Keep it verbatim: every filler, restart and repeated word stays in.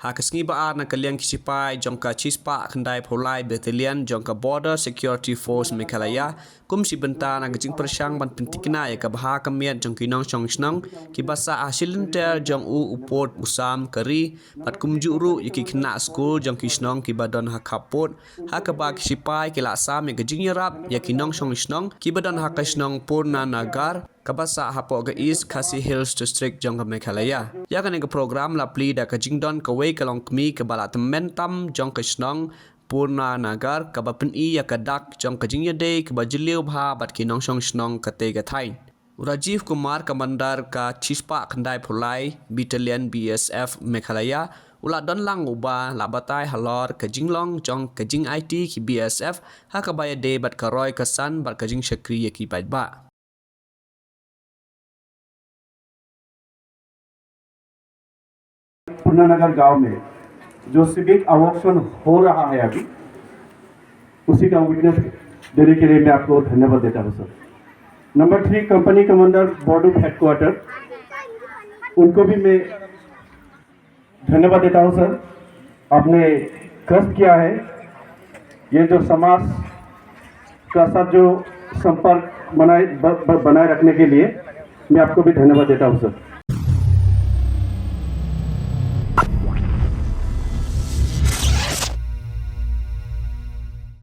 Ha ka sngi ba ar na ka liang ki sipai jong ka shispah khyndai phew lai Battalion jong ka Border Security Force Meghalaya, kum shi bynta na ka jingpyrshang ban pynthikna ïa ka bha ka miat jong ki nongshong shnong kiba sah ha shilynter jong u u pud u sam ka ri, bad kumjuh ruh ïa ki khynnah skul jong ki shnong kiba don ha khappud, ha kaba ki sipai ki la sam ïa ka jingïarap ïa ki nongshong shnong kiba don ha ka shnong Purna Nagar, kaba sah hapoh ka East Khasi Hills District jong ka Meghalaya. Ïa kane ka program la plie da ka jingdon kawei ka longkmie kaba la tymmen tam jong ka shnong Purna Nagar, kaba pyni ïa ka dak jong ka jingïadei kaba jylliew bha bad ki nongshong shnong katei ka thaiñ. U Rajiv Kumar, Commander ka shispah khyndai phew lai Battalion B S F Meghalaya, u la don lang uba la batai halor ka jinglong jong ka jingaiti ki B S F ha kaba ïadei bad ka roi ka san bad ka jingshakri ïa ki paidbah. पुनानगर गांव में जो सिविक अवॉक्शन हो रहा है अभी, उसी का विटनेस देने के लिए मैं आपको धन्यवाद देता हूँ सर। नंबर थ्री, कंपनी कमांडर बॉडूप हेडक्वार्टर, उनको भी मैं धन्यवाद देता हूँ सर। आपने कष्ट किया है, ये जो समाज का साथ जो संपर्क बनाए ब, ब, बनाए रखने के लिए मैं आपको भी धन्यवाद देता हूँ सर।